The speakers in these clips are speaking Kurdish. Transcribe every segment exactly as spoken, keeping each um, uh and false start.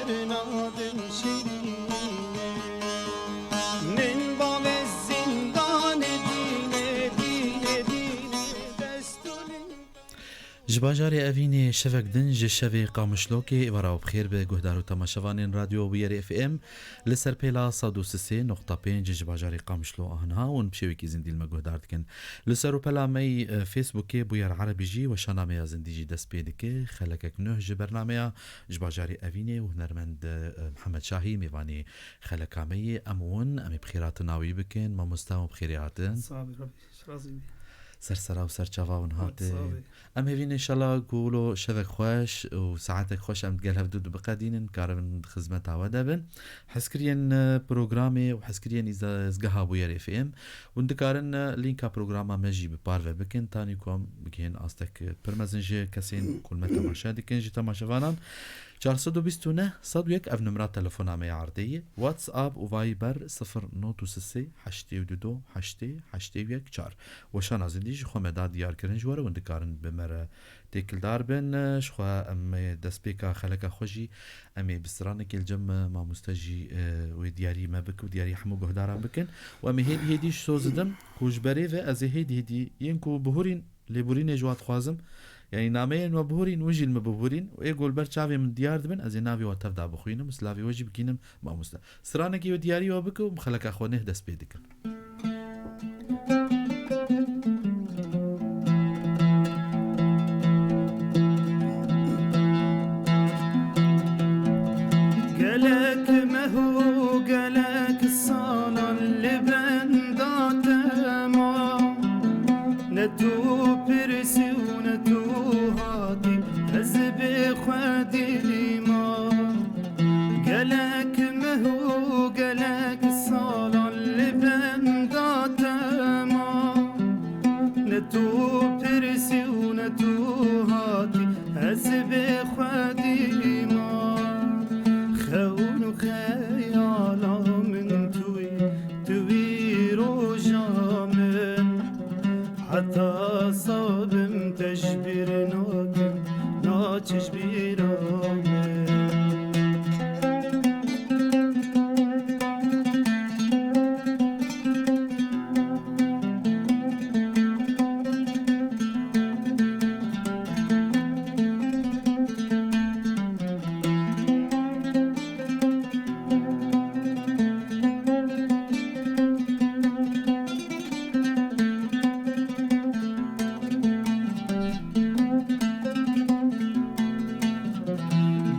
Nadin şîrîn. Min bavê zindanê dîne, dîne, dîne, destûnê. Ji bajarê Evînê şevek din ji şevê Qamişlokê, êvara we bi xêr be guhdar û temaşevanên Radyo Bûyerê F M li ser pêla sed û sê nokta pênc ji bajarê Qamişlo aniha hûn bi şêwekî zindî li me guhdar dikin. Li ser û pela me yî, e, Facebookê Bûyer Erebî jî weşana me ya zindî jî dest pê dike. Xelekek nuh ji bernameya ji bajarê Evînê û hunermend, e, Mihemed Şahî mêvanê xeleka me yê. Em hûn, em ê bi xêr hatina wî bikin. Mamoste, em bi xêrê hatin. Sağ ol, Rabbi, razî bî. Ser sera û ser çava hûn Sağ ol, hatê. Sağ ol. Em hêvîn înşallah ku wilo şevek xweş û saetek xweş em digel hevdu dibiqedînin, karibin xizmeta we de bin. Hezkiriyên, e, programê û hezkiriyên îza-, izgeha Bûyerê F M. Hûn dikarin, e, lînka programa me jî bi parve bikin, tanî ku em bigihên astek, e, pir mezin ji kesên ku li me temaşe dikin, ji temaşevanan. Çar sed û bîst û neh sed û yek ev nimra telefona me ya erdê ye. WhatsApp û Viber sifir not û sê heştê û du heştê heştê û yek çar. Weşana zindî ji xwe me da diyar kirin ji we re, hûn dikarin bi me re têkildar bin. Ji xwe em ê destpêka xeleka xwe jî em ê bi stranekê li cem mamoste jî, e, wê diyarî me bike û diyarî hemû guhdaran bikin. Û em ê hêdî hêdî ji soz didim ku ji berê ve ez ê hêdî hêdî yên ku bihurîn lêborînê ji we dixwazim. Yanî nameyên we bihurîn, win jî li min bihurîn. Û ê ku li ber çavê min diyar dibin, ez ê navê we tevda bixwînim û silavê we jî bikînim mamoste. Stranekî wê diyarî we bike û bi xeleka xwe neh dest pê dikin. Gelek meh û gelek salan li benda te ma. Ne tu pirsî û ne tu hatî, ez bi xwedî ma. Gelek meh û gelek salan li benda te ma. Ne tu pirsî û ne tu hatî, ez bi xwedî ma. Xewn û xeyala min tu yî, tu yî roja min. Heta sabim te ji bîr nakim, naçe ji bîra min.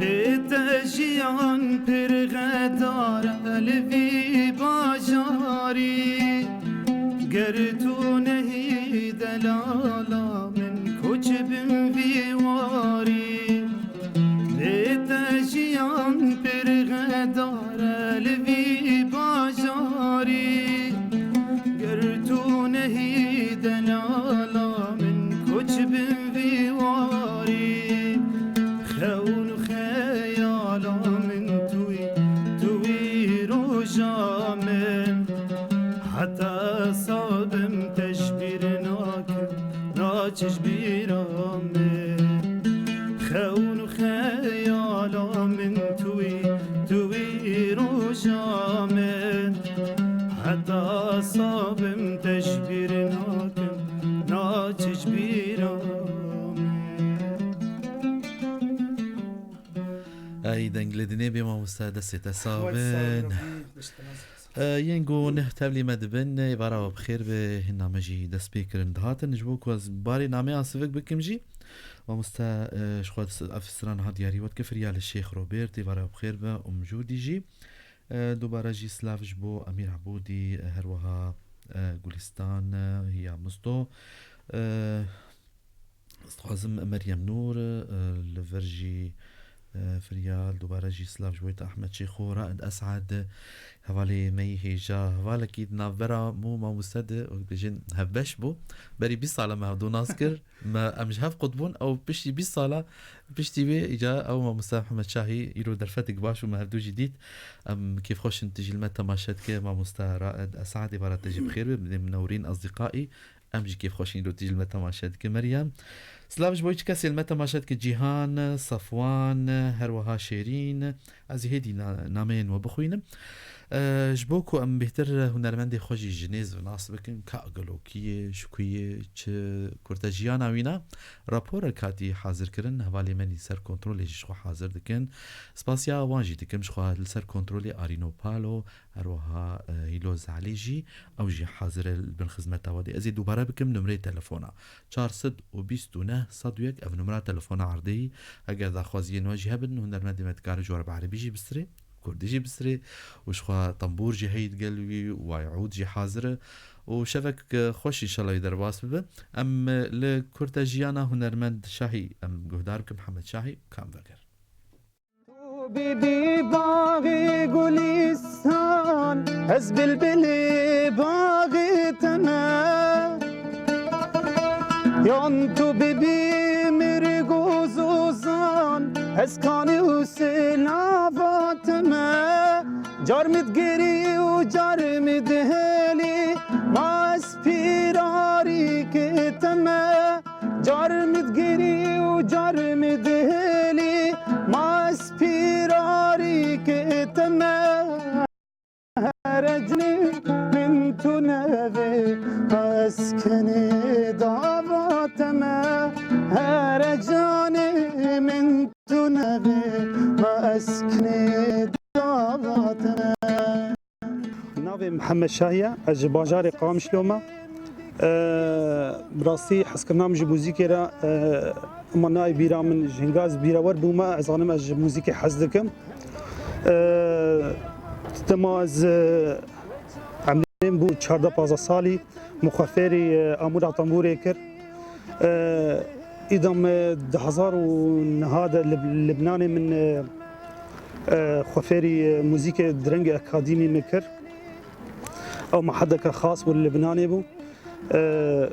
Bê te jiyan pir xedar e li vî bajarî. Ger tu nehî delala min, koç bim vî warî. Bê te jiyan pir xedar e li vî bajarî. Ger tu nehî delala min, koç bim vî warî. Xewn û xeyala min tu yî, tu yî roja min. Heta sabim te ji bîr nakim, naçe ji bîra min. Xewn û xeyala min tu yî, tu yî roja min. Heta sabim te ji bîr nakim, naçe ji bîra min. Ey deng li dinê bê mamoste, destê te sax bin. Xwet sağ ol, Rabî, dişt te nasip. E, yên ku neh tevlî me dibin, êvara we bi xêr be, hîna me jî dest pê kirin dihatin. Ji bo ku ez barê nameya sivik bikim jî, mamoste, e, ji xwe ev stran ha diyarî we dike, Firya li Şêx Robert, êvara we bi xêr be, Umcûdî jî. E, dubare jî silav ji bo Emîr Ebûdî, e, her wiha, e, Gulîstan, e, ya Misto. E, ez dixwazim Meryem Nûr, e, li vir jî, e, Firya, li dubare jî silav ji bo te Ehmed Şêxo, Raed Esad, hevalê me yî hêja, hevalekî di navbera min û mamoste de, wek dibêjin, hevbeş bû. Berî bîst sala me hevdu nas kir. Me, em ji hev qut bûn, ew piştî bîst sala, piştî wê îca ew mamoste Mihemed Şahî îro derfetek baş û me hevdu jî dît. Em kêfxweş in tu jî li me temaşe dike, mamoste Raed Esad, êvara te jî bi xêr be, min newrîn ezdiqaî. Em jî kêfxweş in îro tu jî li me temaşe dike. Meryem, Silav ji bo hiç kesê li me temaşe dike, Cîhan, Safwan, her wiha Şêrîn. Ez ê hêdî na-, nameyên we bixwînim. E, ji bo ku em bêhtir hunermendê xwe jî ji nêz ve nas bikin, ka gelo kî ye, ji ku ye, çi kurtejiyana wîna, raporek hatî hazir kirin, hevalê me nî ser kontrolê jî ji xwe hazir dikin. Spasiya wan jî dikim, ji xwe li ser kontrolê Arîno Palo, her wiha, e, Hîlo Zalî jî, ew jî hazir e li bin xizmeta we de. Ez ê dubare bikim numreyê telefona. Çar sed û bîst û neh sed û yek, ev numra telefona erdê ye. Eger daxwaziyên we jî hebin, hunermendê me dikare ji we re bi erebî jî bistirê, kurdî jî bistirê û ji xwe tembûr jî heye digel wî, way ûd jî hazir e û şevek, e, xweş înşallah wî derbas bibe. Em, e, li kurtejiyana hunermend Şahî em guhdar bikin, Mihemed Şahî, kam veger. Tu bibî baxê gulîstan, ez bilbilê baxê te me. Yan tu bibî mirg û zozan, ez kanî û silava te me. Car min digirî û car min dihêlî, ma ez pîrarî ke te me. Car min digirî û car min dihêlî, ma ez pîrarî ke te me. Here canê min tu nevê, ma ez kenê dava te me. Here canê min tu nevê, ma ez kenê dava te me. Navê Mihemed Şahî ye, ez ji bajarê Qamişlo me. Eee, bi rastî hezkirina min ji muzîkê re, eee, hema nayê bîra min, ji hinga ez bîrewer bûme, ez zanim ez ji muzîkê hez dikim. Eee, dema ez, eee, emrê min bû çardeh pazdeh salî, min xwe fêrî, eee, amûra tembûrê kir. Eee, îda me di hezar û neh de li Lib-, Libnanê min, eee, eee, xwe fêrî, eee, muzîkê di rengê akademî min kir. Ew me hedeke xas bû, li Libnanê bû. Eee,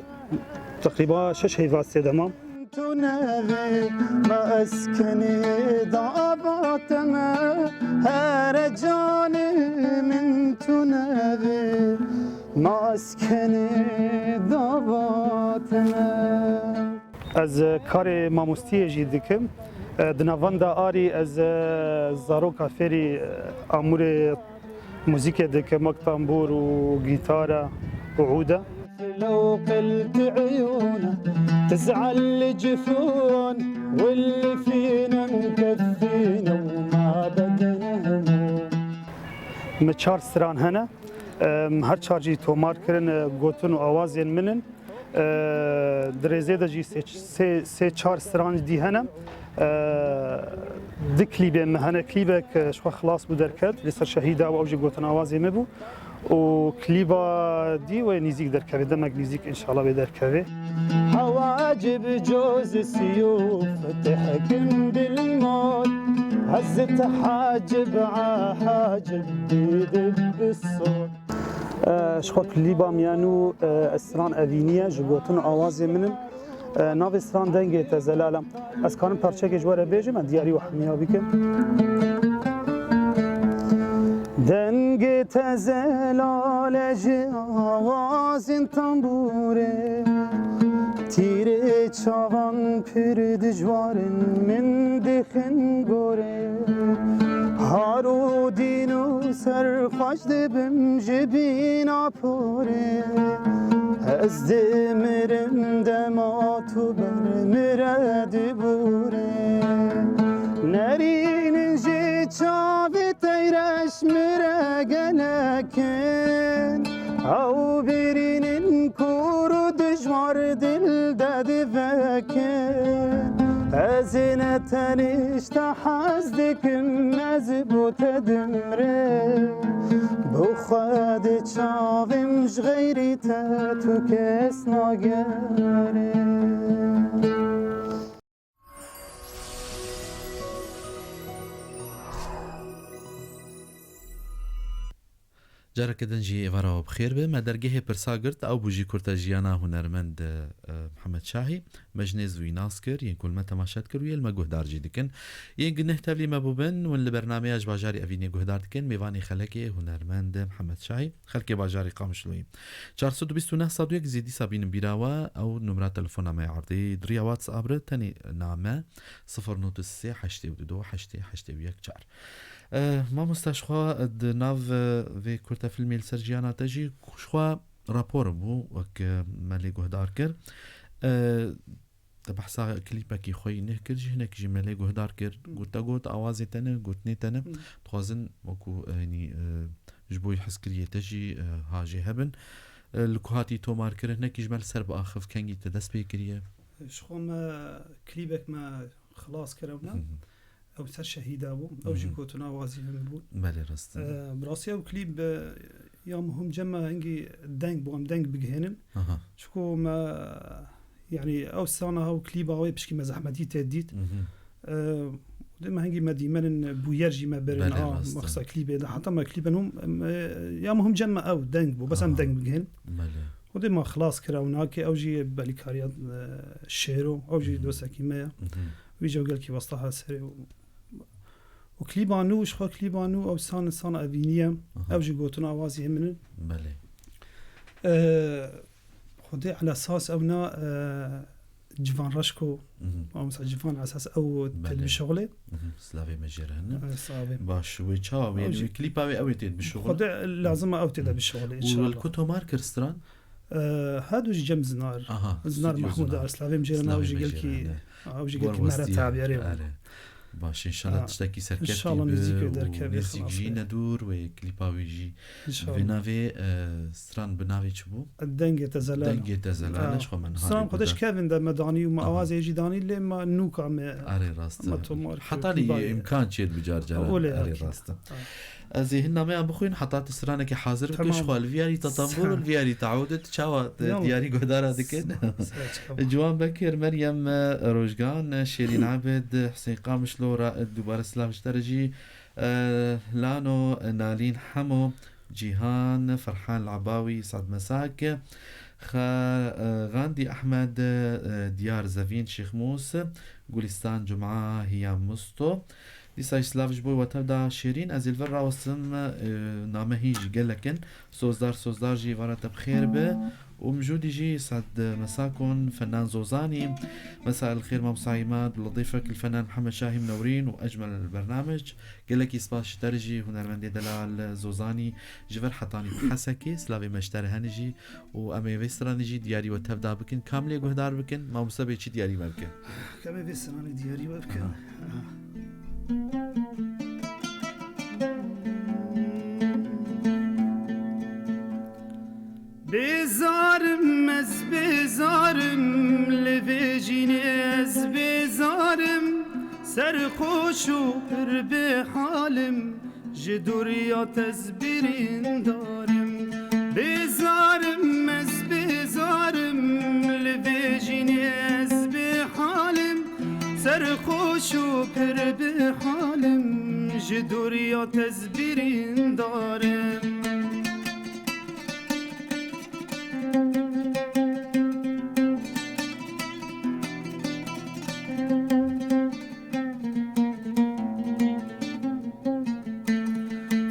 teqrîba şeş heyva sê dema. Tu nevê, me ez kenê dava te me, here canê min tu nevê. Ma ez kenê dava te me. Ez, e, karê mamostiyê jî dikim. E, di navenda arî ez, e, zaroka fêrî, e, amûrê muzîkê dikim, wek tambûr û gîtara û ûde. لو قلت عيونه تزعل الجفون واللي فينا مكفينا وما بدنا هموم. Me çar stran hene. Em, her çar jî tomar kirin, e, gotin û awazên min in. E, di rêzê de jî sê, sê, sê çar stran dî hene. E, du klîbên me hene. Klîbek, e, ji xwe xilas bû derket. Li ser Şehîda û ew jî gotin awazê me bû. Û klîba dî wê nîzîk derkeve. Demek nîzîk înşallah wê derkeve. حواجب جوز سيوف تحكم بالموت، هزت حاجب ع حاجب بيدب بالصوت. E, ji xwe klîba miyanû, e, stran evîniye ji gotin û awazê min in. E, navê stran Dengê Te Zelal e. Ez karim parçekê ji we re bêjim, em diyarî û hemiya bikin. Dengê te zelal e ji awazên tembûrê. Tîrê çavan pir dijwar in min dixin gorê. Har û dîn û serxweş dibim ji bîna porê. Ez dimirim dema tu ber min re dibûrê. Nerînin ji çavê teyreş min re gelek in. Ew birînin kûr û dijwar dil de divekin. Ez ê ne tenişta hez dikim, ez bo te dimrim. Bo xwe di çavim ji xeyrî te tu kes nagere. Careke din jî êvara we bi xêr be. Me dergehê pirsa girt, ew bû jî kurta jiyana hunermend, e, Mihemed Şahî. Me ji nêz wî nas kir, yên ku li me temaşe dikir û yê li me guhdar jî dikin. Yên ku neh tevlî me bûbin, hûn li bernameya ji bajarê Evînê guhdar dikin. Mêvanê xelekê hunermend Mihemed Şahî, xelkê bajarê Qamişloyê. Çar sed û bîst û neh sed û yek zî dîsa bînin bîra we, ew numra telefona me ya erdî di riya WhatsApp re tenê name sifir nod sê heştê û du heştê heştê û yek çar. Eh, mamosta, ji xwe di nav, eh, vê kurte filmê li ser jiyana te jî ji xwe rapor bû, wek, eh, me lê guhdar kir. Eh, te behsa klîpekî xwe yî neh kir jî, hinek jî me lê guhdar kir. Got, te got, awazê te ne, gotinê te ne. Hmm. Dixwazin wekû, eh, yanî, eh, ji bo hezkiriyê te jî, eh, ha jê hebin. Eh, li ku hatî tomarkirin, hinekî ji me li ser biaxiv, kengî te dest pê kiriye? Ji xwe me klîbek me xilas kir ewna. Hı hı. Ew ser şehîda bû. Ew jî Hı hı. gotina wazî min bû. Belê, rast e. Eee, bi rastî ew klîb, e, ya muhim cem me hingî deng bû, em deng bigihênin. Aha. Çiko me, yanî ew sana ew klîba wê pişkî me zehmetî tê dît. Hı hı. Eee, dê me hingî me dîmenin bûyer jî me birin. Belê, A, rast e. Mexsa klîbê de. Heta me klîbên hûn, em, e, ya muhim cem me ew deng bû. Bes em Aha. deng bigihên. Belê. Xwedê me xilas kir ew nake, ew jî belîkariya, e, şêro, ew jî Hı hı. dostekî me ye. Hı hı. Wî jî ew gelkî westa ha serê û, û klîba nû, ji xwe klîba nû, ew san, san evîniye, Aha. ew jî gotina awazî min in. Belê. E, Xwedê elesas ew na, e, Civan Reşko, Hı hı. ama mesela Civan esas ew tê Belê. bişuxulê. Hı hı. Slavê me jê re hene. E, slavê. Baş, wê çawa wê, Ew jî wê klîpa wê ew ê tê bişuxulê. Xwedê lazim e ew tê de Hı. bişuxulê Û inşallah. li ku tomar kir stran? E, her du jî cem zinar. Aha, Zinar stûdyo Mahmûd Zinar. Arslavê em jê re Slavê ew jî me gelkî, jê re hene. ew jî War gelkî westî, mera tabiyerê. Are. Baş, inşallah Ha. tiştekî serketî İnşallah bi müzik û derkevê nêzik xelas jî be. nedur wê klîpa wê jî İnşallah. Vê navê, e, stran bi navê çi bû? Dengê te zelal. Dengê te zelal, Ha. ji xwe me niha Stran lê xwe de ji guhdar. kevin de me danî û me Aha. awazê jî danî lê me nûka me Arê rast e. me tomar kir. Heta lê Kibar. imkan çêt bi car cara. Olê Arê akî. rast e. Ha. Ez ê hin nameyan bixwîn, heta tu stranekî hazir bike, Tamam. ji xwe li viyarî te tambûr û Sağ. li viyarî te ewd, tu çawa te Yallah. diyarî guhdara dikin? Sağ ol. Ciwan Bekir, Meryem, e, Rojgan, e, Şêrîn Ebid, Husên Qamişlo, Raed, dubare silav ji te re jî. Eh, Lano, Nalîn Hemo, Cîhan, Ferhan Labawî, Sad Mesak, Xa-, eh, Gandî Ehmed, eh, Diyar Zevîn, Şêx Mûs, Gulistan Cuma, Hiyam Musto. Dîsa jî silav ji bo we tevda Şêrîn. Ez ê li vir rawestim, eh, name hîn jî gelek in. Sozdar, Sozdar jî vara te bi xêr be. Û Mijûdî jî Sad Mesakon, Fenan Zozanî. Mesa el xêr Mam Saîmad, Ledîfek el Fenan Mihemed Şahî Minewrîn û Ecmel el Bernamec. Gelekî spas ji te re jî hunermendê delal Zozanî ji vir hetanî bi Hesekê, silavê me ji te re hene jî û em ê vê stranê jî diyarî we tevda bikin. Kam lê guhdar bikin, mamoste bê çi diyarî me bike? Em ê vê stranê diyarî we bikin. Aha. Aha. Bêzarim ez bêzarim, li vê jînê ez bêzarim, serxweş û pir bêhalim, ji dûriya te ez birîndarim. Bêzarim ez bêzarim, li vê jînê ez bêhalim, serxweş û pir bêhalim, ji dûriya te ez birîndarim.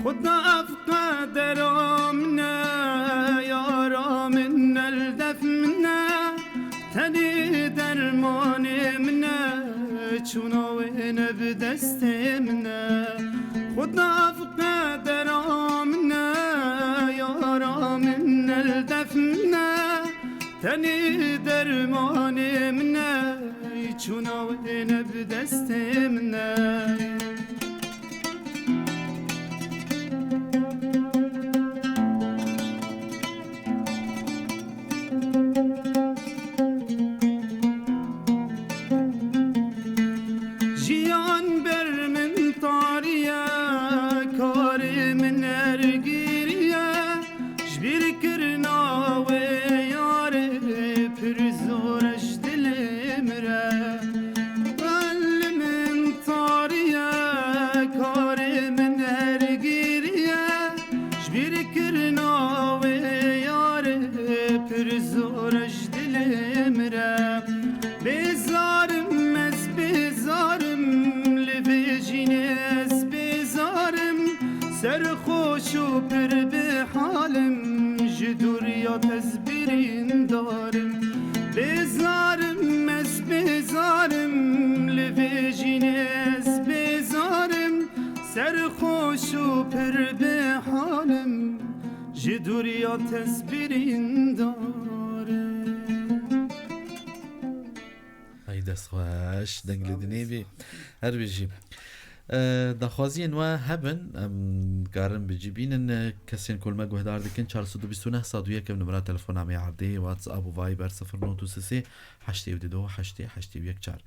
Xuda ev qedera min e, yara min e, li def min e, tenê dermanê min e, çûna wê ne bi destê min e. Xuda ev qedera min e, yara min e, li def min e, tenê dermanê min e, çûna wê ne bi destê min e. Jiyan ber min tarî ye, karê min ergîrî ye, ji bîrkirina wê yarê pir zor e ji dilê min re. Li min tarî ye, Serxweş û pir bi halim, ji dûriya tezbirîndarim. Bêzarim, ez bêzarim, li vê jînê ez bêzarim. Serxweş û pir bi halim, ji dûriya tezbirîndarim. Ay dest xweş, deng li dinê bî. Her bijî. E, daxwaziyên we hebin, em karin bi cî bînin. E, kesên ku li me guhdar dikin, çar sed û bîst û neh sed û yek ev numera telefona me erdê, WhatsApp û Viber sifir not sê sê heştê du heştê heştê yek çar.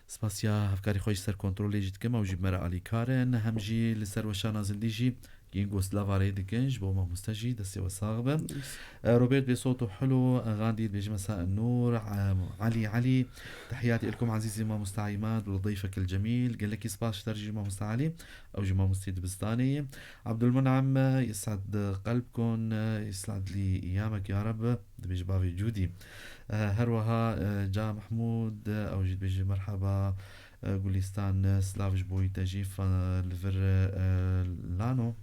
Spasiya hevkarî xwe ji ser kontrolê jî dikim, ew jî bi me re alîkar in. Hem jî li ser weşana zindî jî yên ku silav arê dikin, ji bo mamoste jî destê we sax be. E, Robert Bêsot û Hilo, e, Gandî dibêje Mesa Nûr, e, Elî Elî, Tehiyatî ilkum ezîzî mamoste Îmad û dayfek el cemîl. Gelekî spas ji te jî mamoste Elî, ew jî mamosteyê dibistanê ye. Abdulmun'im, e, yes'ed qelbkun, e, yes'ed lî eyamek ya Reb, dibêje bavê Cûdî. E, her wiha, e, Ca Mehmûd, e, ew jî dibêje merheba, e, Gulîstan, e, silav ji bo te jî, fa-, li vir, e, Lano.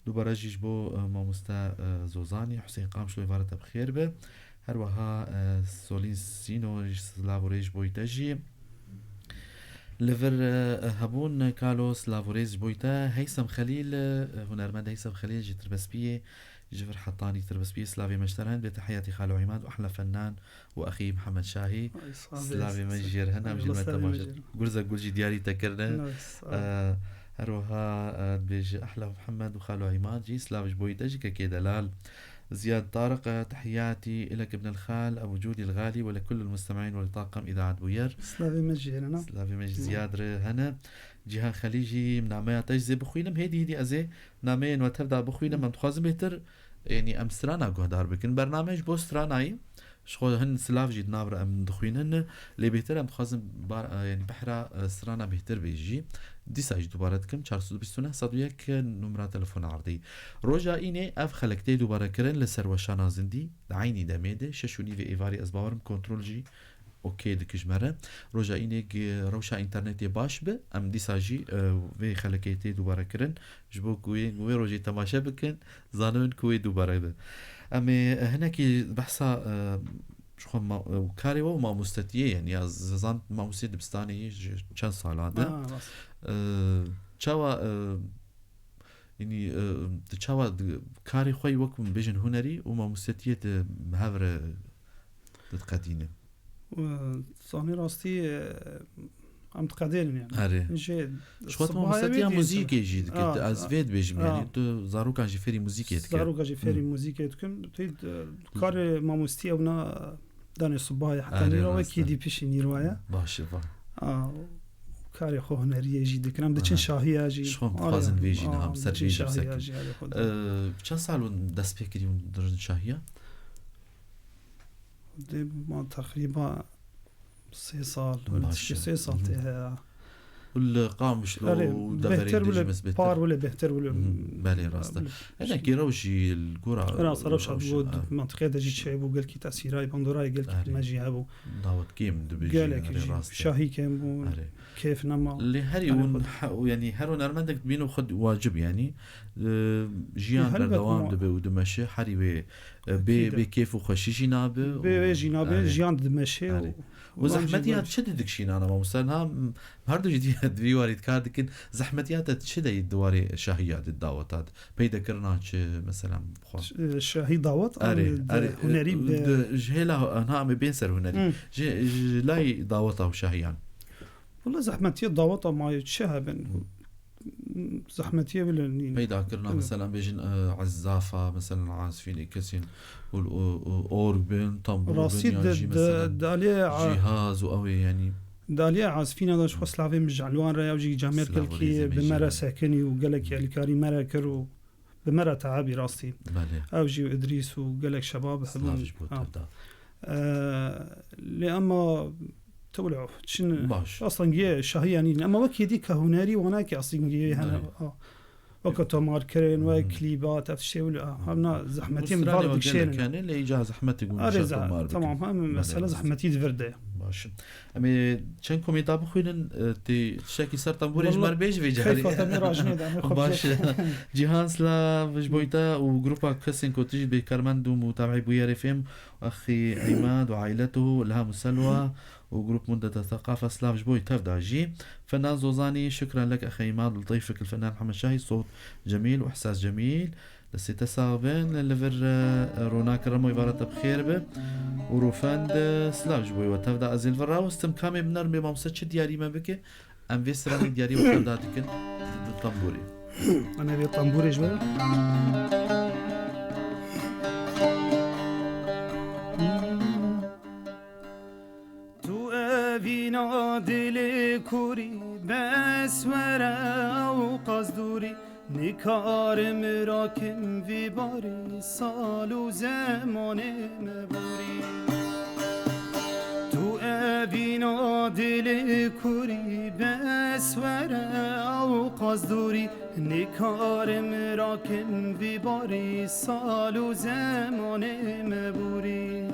Dubare jî ji bo, e, mamoste, e, Zozanî, Husên Qamşlo, êvara te bi xêr be. Her wiha, e, Solîn Sîno, silav û rêz ji bo te jî. Li vir, e, hebûn, Kalo, silav û rêz ji bo te. Heysem Xelîl, e, hunermend Heysem Xelîl ji Tirbespiyê, ji vir hetanî Tirbespiyê, silavê me ji te re hene, bê te heyatî Xalo Îmad û ehla fenan û exî Mihemed Şahî. Ay, sağ ol. Silavê me jê re hene, ew jî me temaşe. Gurza gul jî diyarî te kirine. Ay, sağ ol. E, her wiha, e, dibêje ehla Mihemed û Xalo Îmad jî, silav ji bo te jî kekê delal. Ziyad Tarık, e, تحياتي لك ابن الخال أبو جودي الغالي ولكل المستمعين ولطاقم إذاعة بوير. Silavê me jê re hene. Silavê me ji Ziyad re hene. Cîhan Xelî jî nameya te ji zê bixwînim. Hêdî hêdî ez ê nameyên we tev de bixwînim. Em dixwazin bêhtir, yanî em strana guhdar bikin. Bername ji bo stranayî, ji xwe hin silav jî di nav re em dixwînin. Lê bêhtir em dixwazin bar, e, yanî behra, e, strana bêhtir bê jî. Dîsa jî dubare dikim, çar sed û bîst û neh sed û yek numra telefona erdê. Roja înê ev xelek tê dubare kirin li ser weşana zindî, di eynî demê de, şeş û nîvê êvarî, ez bawerim kontrol jî okey dike ji me re. Roja înê gi-, rewşa înternetê baş bi, em dîsa jî, e, vê xelekê tê dubare kirin. Ji bo ku wê, wê rojê temaşe bikin, zanibin ku wê dubare be. Em ê, e, hinekî behsa, e, ji xwe ma-, e, karê we û mamostetiyê, yanî ya z-, zan mamosteyê dibistanê yê ji çend sala de. Ha, rast. E, çawa, e, yanî, e, tu çawa di-, karê xwe yî wek bêjin hunerî û mamostetiyê tu bi hev re diqedîne? Zanî rastî, e, em diqedênin yani. Erê. Jê Ji xwe tu sibahê mamostetiya wê dî muzîkê jî dike. Ha, tu, ez ha. Vê dibêjim, ha, yanî tu zarokan jî fêrî muzîkê dike. Zaroka jî fêrî, hı, muzîkê dikim. Tê, e, karê mamostî ew na danê sibahê heta, erê, nîro, rast e, wekî dî pişî nîroya. Baş e, va. A, karê xwe huneriyê jî dikin. Em diçin, aha, şahiya jî. Ji xwe em dixwazin vê jî niha, em ser vê jî bisekin. Şahiya jî, erê, xwe. E, çend sal hûn dest pê kirî hûn dirin şahiya? Dê ma teqrîba sê sal, baş e, sê sal tê heye. Û li Qamişlo û deverên bêhtir wile, par wile bêhtir wile. Belê, rast e. Hinekî rewş jî li gora, rast e, rewşa, rewşa, bû, mentiqê de jî çêbû, gelkî tesîrayê bandorayê gelkî me jî hebû. Dawet kêm dibêjî, gelekî erê, jî rast e. Şahî kêm bû. Erê. Kêf nema. Lê herî hûn, yanî her hunermendek dibîne xwe wacib, yanî, e, jiyan berdewam dibe û dimeşe, herî wê, e, bê, bê kêf û xweşî jî nabe. Bê wê jî nabe, erê, jiyan dimeşe û, erê. Û zehmetiya çi didikşînana mamoste? Niha, m, her du jî di-, di vî warî kar dikin. Zehmetiya te çi de di warê şahiya de, daweta de? Peydekirina çi, mesela, xwe? Ş-, şahî dawet, erê, an, erê, hunerî, e, bi, ji hêla, niha em ê bên ser hunerî. Hı. Ji, ji layê daweta û şahiyan. Wele zehmetiye daweta ma yê çi hebin? Hı. Zehmetiye bile nîn. Peyda kirina, hı, mesela bêjin, e, ezzafa, mesela azfînê kesên û, û, û org bin, tambûr bin, rastî yan de, jî de, mesela de aliyê a-, cîhaz û ew ê, yanî. De aliyê azfîna de ji xwe silavê min ji Elwan re, ew jî camêr, silav û rêzê me jî, gelkî bi me re sekinî û gelekî, hı, alîkarî me re kir û bi me re teabî rastî. Belê. Ew jî û Idrîs û gelek şebab hebûn. Silav ji bo te da. E, lê ema tewle çin, baş, aslengiyê şahiya nîn. Ema wekî dî ke hunerî wanakî aslengiyê hene. Belê. A, Weke tomarkirin, weke klîbat, ev tiştê wilo, a, hevna zehmetiyên Ûstralya bar ve dikşênin. Gelek hene, lê îca zehmetê gûn Arê dişa za-, tomar bikin. Tamam, hem Belê mesele rast. Zehmetî di vir de. Baş. Em ê çend komênta bixwînin, e, tê tiştekî ser tembûrê ji Wallah, me re bêjî vê carî. Keyfa te me rajinê de, em ê xwe Baş. Bişêrin. Cîhan, silav ji bo te û grupa kesên ku tu jî bêkarmend û mutabî bûyerê fêm, axî Îmad û aîletuhu, Ilham û Selwa, û grup Muntada Thaqafa, silav ji bo tev da jî. Fenan Zozanî, şukran lek exe Îmad li teyfik li Fenan Mihemed Şahî, sot cemîl û ihsas cemîl. Destê te sax bin, li vir, e, Ronak Remo îbare te bi xêr be. Û Rûfend, e, silav ji bo we tev da, ez ê li vir rawestim. Kamê bi nerm bê mamoste çi diyarî me bike? Em vê stranê diyarî we tev da dikin bi tembûrê. Em ê vê tembûrê ji we. Tu evîna dilê kurî, bes were ew qas dûrî, nikarim rakim vî barî, sal û zemanê me borî. Tu evîna dilê kurî, bes were ew qas dûrî, nikarim rakim vî barî, sal û zemanê me borî.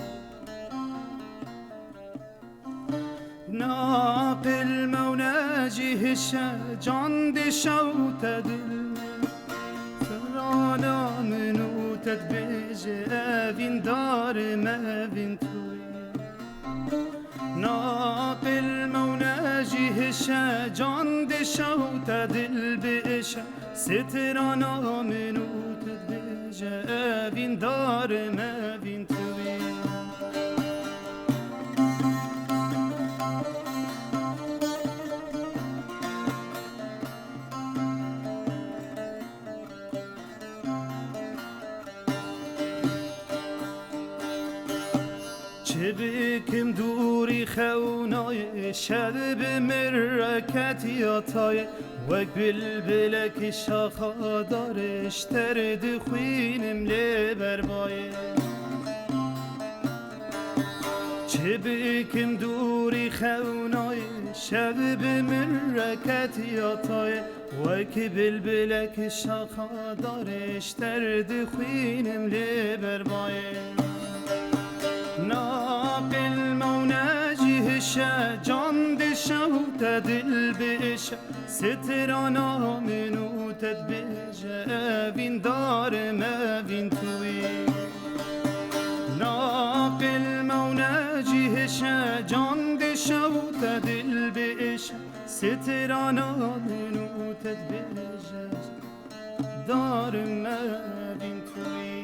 Naqil mewne jî hişe, can dişewte dil min. Firana min û te dibêje, evîn dar me, evîn tu yî. Naqil mewne jî hişe, can dişewte dil bişe. Strana min û te dibêje, evîn dar me, evîn tu yî. Çi bikim dûrî xewnayê, şev bi min re ketiya tayê. Wek bilbilek şaxa darê, ji ter dixwînim lê berbayê. Çi bikim dûrî xewnayê, şev bi min re ketiya tayê. Wek bilbilek şaxa darê, ji ter dixwînim lê berbayê. Naqil mewne jî hişe, can dişewte dil bişe. Strana min û te dibêje, evîn dar me, evîn tu yî. Naqil mewne jî hişe, can dişewte dil bişe. Strana min û te dibêje, dar me, evîn tu yî.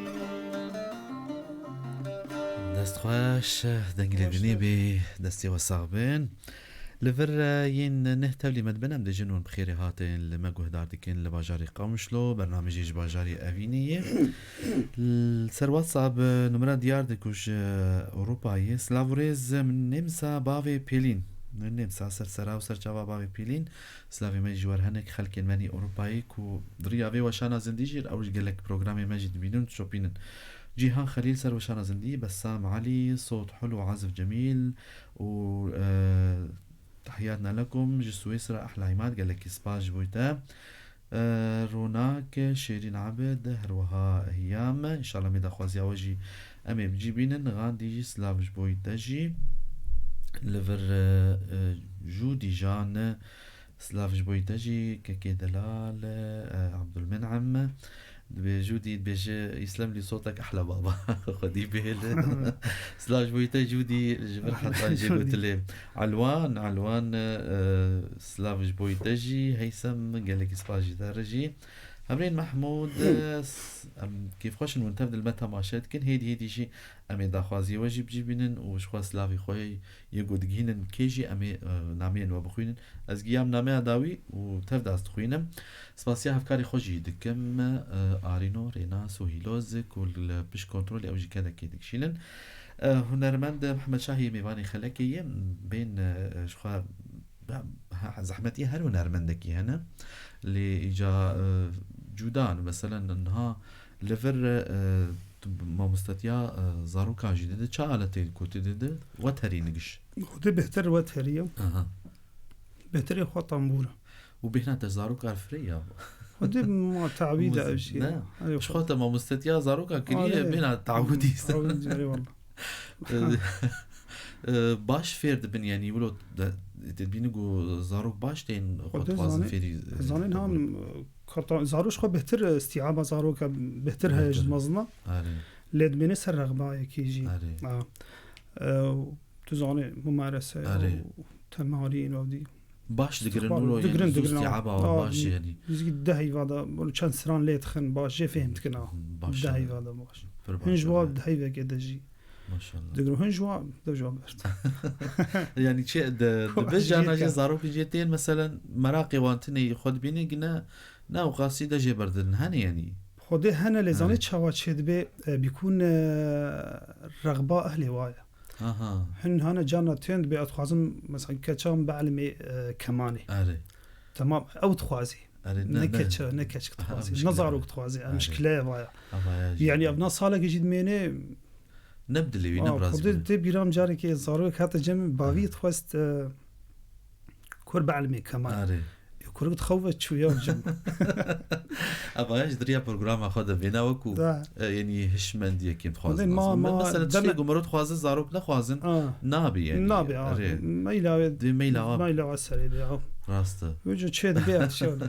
Dest xweş, dengê lê dinê bê, destê we sax bin. Li vir, e, yên neh tevlî me dibin, em dê jin hûn bi xêrê hatin, li me guhdar dikin li bajarê Qamişlo, bernamejê ji bajarê Evînê ye. Li ser WhatsApp, e, numera diyar de ku ji Ewropayê. Silav û rêz, min nêmsa bavê Pêlîn. Min nêmsa ser sera û ser çava bavê Pêlîn. Silavê me ji wer hinek xelkên me nî Ewropayê ku di riya vê weşana zindî jî ew ji gelek programê me jî dibînin û dişopînin. Cîhan Xelîl ser weşana zindî, Bessam Elî, sot hul û azif cemîl û, e, Tehiyatna lekum ji Swîsra, ehla Îmad, gelekî spas ji bo te. E, Ronak, Şêrîn Abid, her wiha Hiyam. Înşallah me daxwaziya we jî em ê bi cî bînin. Gandî jî silav ji bo te jî. Li vir, e, e, Jûdî Jan, silav ji bo te jî. Kekê Delal, e, Abdulmenem. Dibê Jûdî dibêje, Îslam lî sotek ehle baba. Xwedî bihêle. Silav ji bo te Jûdî, ji vir heta jê gotilê. Elwan, Elwan, e, silav ji bo te jî. Heysem, gelekî spas ji te re jî. Hemrên Mehmûd, e, s-, em kêfxweş in hûn tev di li me temaşe dikin. Hêdî hêdî jî em ê daxwaziyê we jî bi cî bînin û ji xwe silavê xwe yê ku digihînin kê jî em ê, e, nameyên we bixwînin. Ez giyam nameya dawî û tev de ez dixwînim. Spasiya hevkarê xwe jî dikim, e, Arîno, Rênas û Hîloz ku li pişt kontrolê ew jî kedekê dikişînin. E, hunermend Mihemed Şahî mêvanê xelekê ye, bên, e, ji xwe, ha, zehmetiyê her hunermendekî hene. Lê îca, e, cuda, mesela niha li vir, e, tu mamostetiya, e, zarokan jî dide, çi aletê ku tu dide, weterî nigiş? Xwedê bêhtir weterî ye. Aha. Bêhtirê xwe tembûr e. Û bêhna te zarok arfirê ya? Xwedê ma tawî de ev jî. Ne. Erê Ji xwe te mamostetiya zaroka kiriye, Erê. bêna tawîdî. Tawîdî, erê wala. Ee, e, baş fêr dibin, yanî wilo de, te dibînî ku zarok baş tên xwe Xwedê dixwazin zanî-, fêrî, e, zanîn bibin. Ham, e, kata-, zarok ji xwe bêhtir, e, îstîaba zaroka bêhtir heye ji Bêhtir. mezina. Erê. Lê dibêne ser rexbayekî jî. Erê. Ha. E, tu zanî, mumarese Erê. û temarîn û ew dî. Baş digirin, Îstixbar, wilo, yanî digirin, zû digirin, ha. îstîaba Ha, baş, yanî. Nizîkî deh heyva de, wilo çend stran lê dixin, baş jê fêhm dikin, ha. Baş, Deh e, heyva de baş. pir baş, Hin ji wa e. deh heyvekê de jî. Maşallah. Digirin, hin ji wa, de ji wa bert. Yanî çi, de, Ko-, dibe jê carna jê ke. zarokên jê tên, meselen, meraqê wan tinê xwe dibîne, gine ne ewqasî de jê berdin. Hene, yanî. Xwedê hene, lê zanî Hene. çawa çêdibe, e, bîkûn, e, rexba ehlê wa ye. Aha. Hin hane carna tên dibe, ez dixwazim, mesela, keça min bielmê, e, kemanê. Erê. Temam, ew dixwazî. Erê, ne, Ne ne. keça, ne keçik Aha, dixwazî, ne mişkile. zarok dixwazî, ev Erê. mişkile ye vaya. Ama ya jî. Yanî, ev na salekê jî dimêne. Ne bi dilê wî, ne Aa, bi razî Xwedê wî. tê bîra min carekê zarok hate cem min, bavî Aha. dixwest, e, kur bielmê keman. Erê. Ê, kurik dixew ve çûya cem. Ev aya ji diriya programa xwe de vêna wekû, Da. e, yanî hişmendiyekê dixwazin. Xwedê ma, Aslında ma, mesela deme- tiştê ku mero dixwaze zarok nexwazin, Aa. nabe yanî. Nabe, aa. Erê. Meyla wê, Dê meyla wa. meyla wa serê bê, aa. Rast e. Wê cû çê dibe, ya, şew de.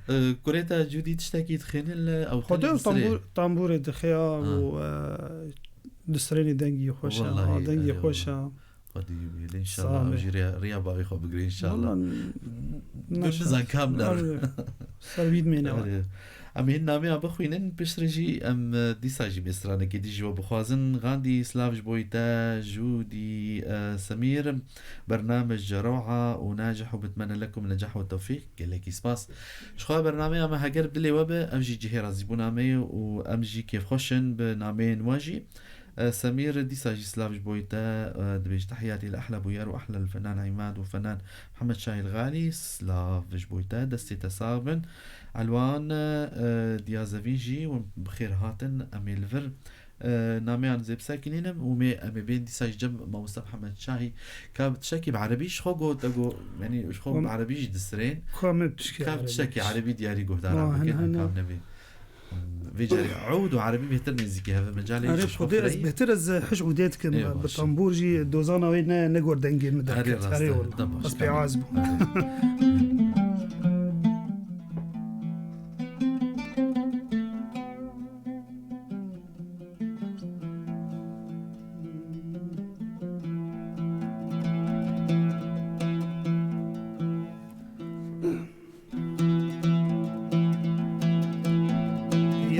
E, kurê te Cûdî tiştekî dixêne li ew Xwedê tenê û disirê. tambûr-, tambûrê dixe ya Ha. û, e, disirênê dengî xweş e. Wellahî, Ha, dengî erê xweş e. wellahî. Xwedî wî, lê înşallah Sağ ew be. jî riya, riya bavê xwe bigire înşallah. Wella n-, Dû neşa. nizan kam der. Erê. Ser wî dimêne. Erê. Em hîn nameya bixwînin, piştre jî em, e, dîsa jî bê stranekê dî ji we bixwazin. Gandî, silav ji bo te, Jûdî, e, Semîr, bernamij ro'a û nacih û bitmene lekum necah û tewfîq. Gelekî spas. Ji xwe bernameya me heger bi dilê we be, ev jî cihê razîbûna me ye û em jî kêfxweş in bi nameyên we jî. E, Semîr, dîsa jî silav ji bo te, e, dibêje, "Tehiyatî li ehla bûyer û ehla li fenan Îmad û fenan Mihemed Şahî Xalî, silav ji bo te, destê te sax bin." Elwan, e, Diyazevî jî, hûn bi xêr hatin, em ê li vir, e, nameyan zê bisekinînim û mê, em ê bên dîsa ji cem mamoste Mihemed Şahî. Ka bi tiştekî bi erebî ji xwe got, te got, yanî ji xwe bi Hûn erebî jî disirên. Ka me pişkê Ka bi erebî tiştekî piş- erebî diyarî guhdaran Ma, bikin, hene, hene. kam nebî. Vê carê ûd û erebî bêhtir nêzîkî hev e, mecalê Erê, ji xwe Xwedê ez fireyî. bêhtir ez hej ûdê dikim, Ê, bi baş. tambûr jî dozana wê ne, ne gor dengê min Erê, derket. rast Erê e, wala. da baş, Ez pê tamam. az bûm. Erê.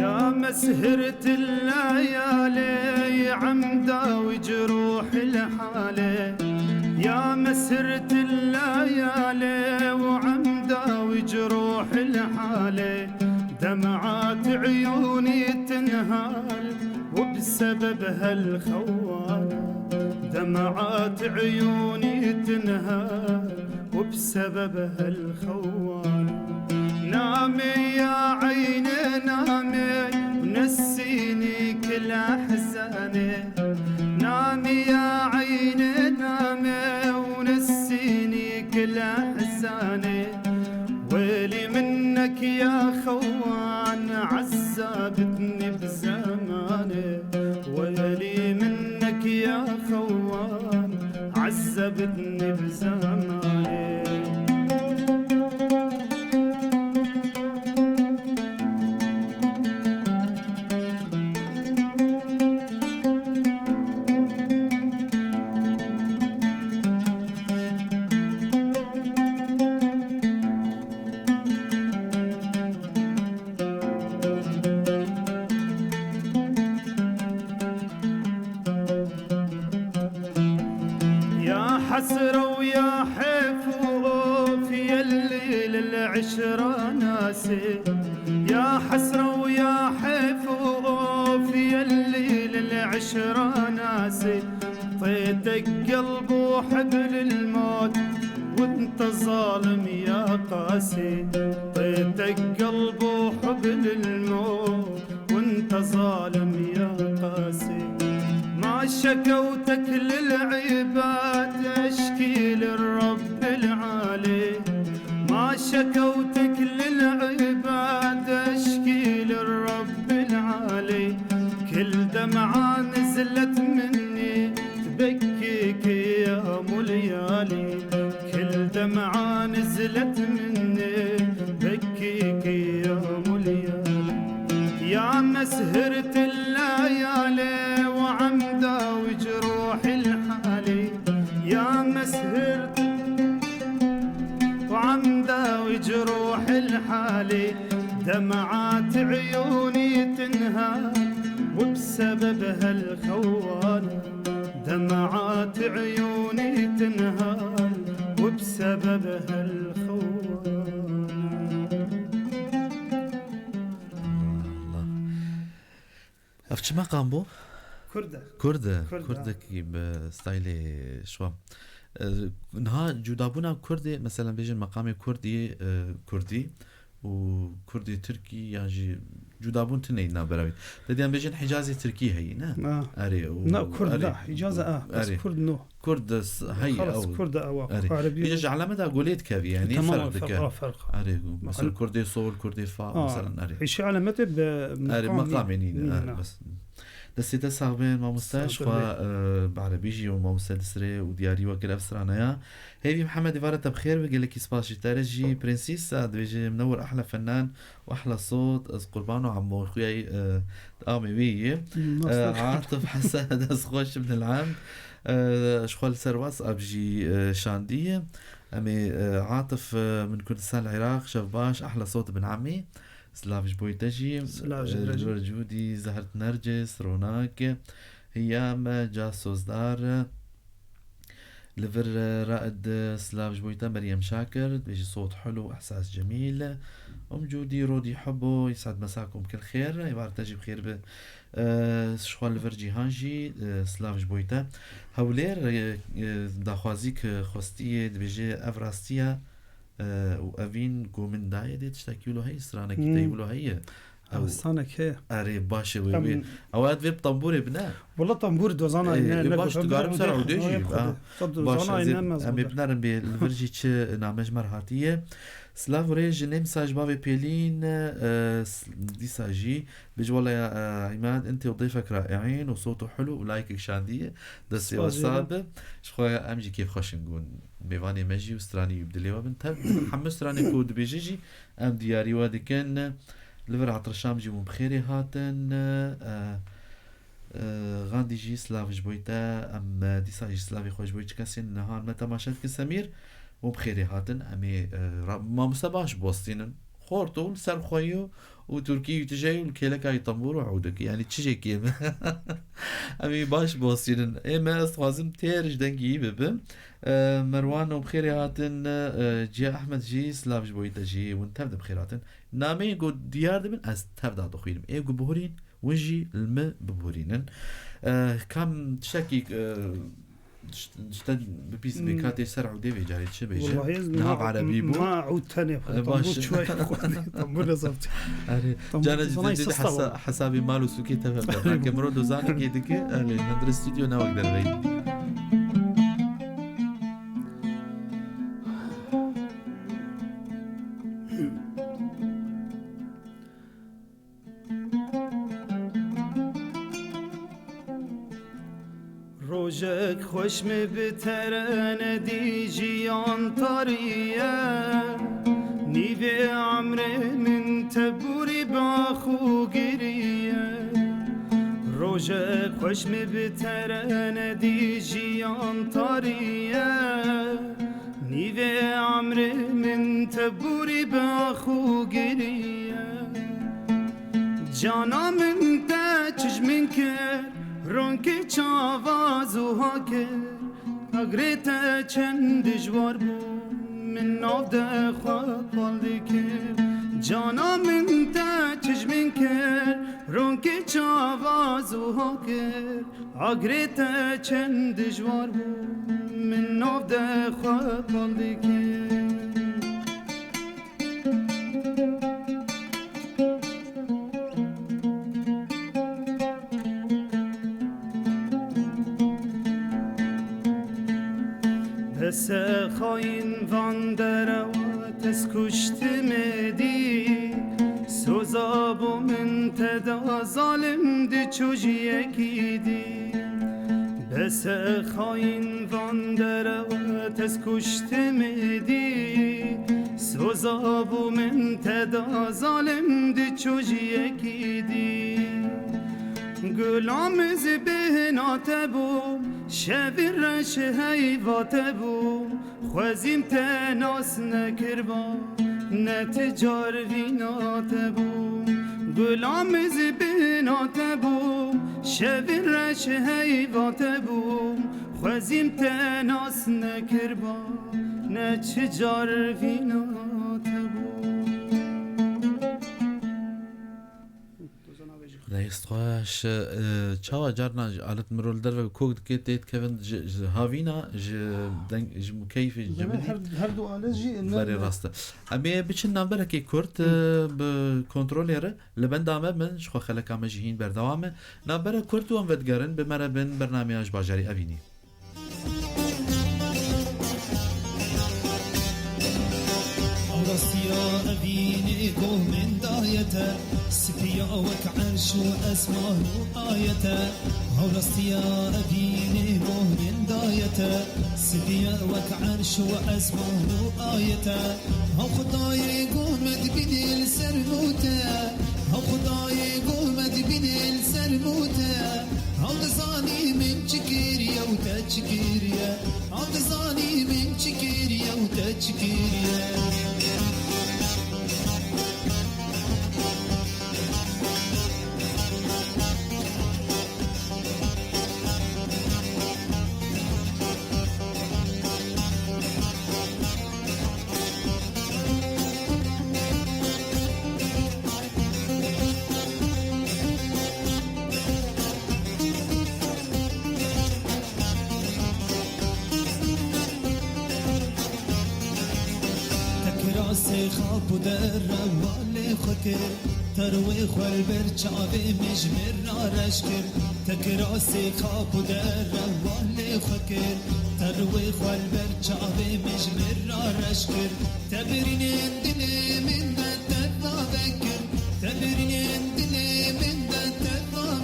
يا مسهرة الليالي عم داوج روح الحالة. يا مسهرة الليالي وعم داوج روح الحالة. دمعات عيوني تنهال وبسبب هالخوانة. دمعات عيوني تنهال وبسبب هالخوانة. نامي يا عيني نامي ونسيني كل أحزاني. نامي يا عيني نامي ونسيني كل أحزاني. ويلي منك يا خوان عذبتني بزماني. ويلي منك يا خوان عذبتني بزماني. يا حسرة ويا حيف وقوف يلي للعشرة ناسي. يا حسرة ويا حيف وقوف يلي للعشرة ناسي. طيتك قلب وحب للموت وانت ظالم يا قاسي. طيتك قلب وحب للموت وانت ظالم يا قاسي. ما شكوتك للعباد، اشكي للرب العالي. ما شكوتك للعباد، سهرت الليالي وعم داوج روحي لحالي، يا ما سهرت وعم داوج روحي لحالي، دمعات عيوني تنهال، وبسبب هالخوانة دمعات عيوني تنهال، وبسبب هالخوانة. Allah. Ev çi meqam bû? Kurd e. Kurd e. Kurd e. Kurdekî bi staylê şwa. E, Niha cudabûna Kurdê, mesela bêjin meqamê Kurdî, e, Kurdî û Kurdê Tirkî yan jî cudabûn tune yî navbera wî. Te diyan bêjin Hicazê Tirkî heyî, ne? Ha. Erê û Na Kurd erê. da. Hicaz e, ah, bes Erê. Kurd no. Kurd s- heyî Xalas ew. Kurd e ewa. Erê. Erebî. Bêje ji elemet a golê dikeviye, yanî Tamam, ferq dike. ferq, ferq. Erê, mesela Meqal- Kurdê Sol, Kurdê Fa, Aa, mesela erê. Hişî elemetê bi Erê, meqamê nîne, nîne. Erê, bes. Destê te sax bin, mamoste, Sax ji xwe, e, bi erebî jî û mamoste di sirê û diyarî we kir ev stranaya. Hêvî Mihemed, êvara te bi xêr be, gelekî spas ji te re jî. Prensîsa dibêje, minewir, ehla fenan û ehla sot, ez qurban û emo xuya, e, amê wî yî. E, Atif Hesen, ez xweş im, nilhem. E, ji xwe li ser WhatsApp jî, e, şandiye. Em ê, e, Atif, e, min Kurdistan li Iraq, şev baş, ehla sot bin emî. Silav ji bo te jî. Silav ji E, te jî. Li vir Cûdî, Zehrt Nercis, Ronak, Hiyam, Ca Sozdar, li vir, e, Raed, e, silav ji bo te, Meryem Şakir, dibêjî sot hulu, ihsas cemîl. Um Cûdî, Rodî Hubo, yisad mesakum kil xêr, êvar te jî bi xêr bi. E, ji xwe li vir Cîhan jî, e, silav ji bo te. Hewlêr, e, e, daxwazî ki xwestiye, dibêje ev rastiye, e, û evîn ku min daye dê tiştekî wilo heye, stranekî Hmm. te wilo heye. Ew Ev stranek heye. Erê, baş e wê Em- wê. Ew ez vê bi tambûrê bine. Wala tambûr dozana Ê, ine, ê, ne baş, gotam, tu garim ne ser gotam, ewdê ne jî, gotam. ha. Tabii, Baş, dozana ez ê, ine mez em ê gotam. binerin bê li vir jî çi name ji me re hatiye. Silav û rêj ji Nemsa ji bavê Pêlîn, e, s-, dîsa jî. Bêj wala ya, e, Îmad, ente û dêfek raîîn û sot û hulu û layekek şandî. Destê we Spas jê re. Sab be. Ji xwe em jî kêfxweş in ku mêvanê me jî û stranî wî bi dilê we bin. Tev hemû stranê ku dibêje jî em diyarî we dikin. Li vir Atir Şam jî hûn bi xêrê hatin. E, e, Gandî jî silav ji bo te. Em, e, dîsa jî silavê xwe ji bo çi kesên niha me temaşe dikin Semîr. Hûn bi xêrê hatin. Em ê, e, ra-, mamoste baş bostînin. Xort û li ser xwe yo û Tirkî û tije û li kêleka yî tembûr û ewdek. Yanî çi jê kêm. Em ê baş bostînin. Ê me ez dixwazim têr ji dengî yî bibim. E, Merwan û bi xêrê hatin, e, Ciya Ehmed jî silav ji bo te jî hûn tev de bi xêr hatin. Nameyên ku diyar dibin ez tev da dixwînim. Ê ku bihurîn, hûn jî li min bibihurînin. E, kam tiştekî, e, ji, ji te bipîsim, Hmm. Ka tê ser ewdê vê carê çi bêje? Wallahî ez Niha ma, bi erebî bû. ma ew tenê xwe. E, baş. Tambûr çi wayê xwe. Tambûr ne zaf. Erê, Tambûr cana dozana jî işte hesa-, sağ ol. hesabê mal û sûkê teve be. Belke mirov dozanekê dike, erê, hundir stûdyo ne wek derveyî. Rojek xweş min bi te re nedî jiyan tarî ye. Nîvê emrê min tebûrî bi xwe giriye. Rojek xweş min bi te re nedî jiyan tarî ye. Nîvê emrê min tebûrî bi xwe giriye. Cana min te çi ji min kir, ronkê çava zuha kir. Agrê te çend dijwar bû, min nav de xwe pal dikir. Cana min te çi ji min kir, ronkê çava zuha kir. Agrê te çend dijwar bû, min nav de xwe pal dikir. Bese xayîn van derewa tez kuştimê dî. Soza bo min te da zalim diçû ji yekî dî. Bese xayîn van derewa tez kuştimê dî. Soza bo min te da zalim diçû ji yekî dî. Gulam ez bêhna te bûm, şevê reş heyva te bûm, xwezîm te nas nekirba, ne ti car vîna te bûm. Gulam ez bêhna te bûm, şevê reş heyva te bûm, xwezîm te nas nekirba, ne çi car vîna te bûm. Dest xweş. E, çawa carna ji alet mirov li derve kok dike tê dikevin ji, ji havîna, ji deng, ji mukeyfê, ji Zaten min her, her du alet jî ne, verê ne. Rast e. Em ê biçin navberekê kurt, e, bi kontrolê re li benda me bin, ji xwe xeleka me jî hîn berdewam e. Navbere kurt û em vedigerin, bi me re bin bernameya ji bajarê Evînê. Ewrastiya evînê goh min daye te, sipiya wek erş û esman û aye te. Ewrastiya evînê goh min daye te, sipiya wek erş û esman û aye te. Hew Xwedayê goh me dibînê li ser mû te, hew Xwedayê goh me dibînê li ser mû te. Hew dizanî min çi kiriye û te çi kiriye. Hew dizanî min çi kiriye û te çi kiriye. Te kirasê xap û derewalê xwe kir, terwê xwe li ber çavê min ji min re reş kir. Te kirasê xap û derewalê xwe kir, terwê xwe li ber çavê min ji min re reş kir. Te birînên dilê min de te vekir, te birînên dilê min de te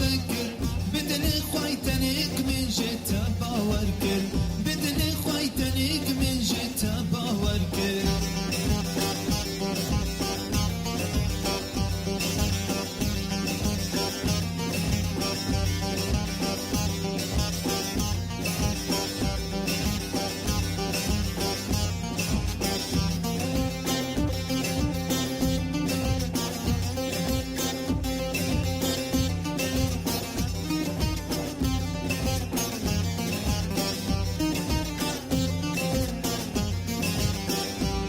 vekir. Bi dilê xwe tenêk min ji te bawer kir, bi dilê xwe tenêk min ji te bawer kir.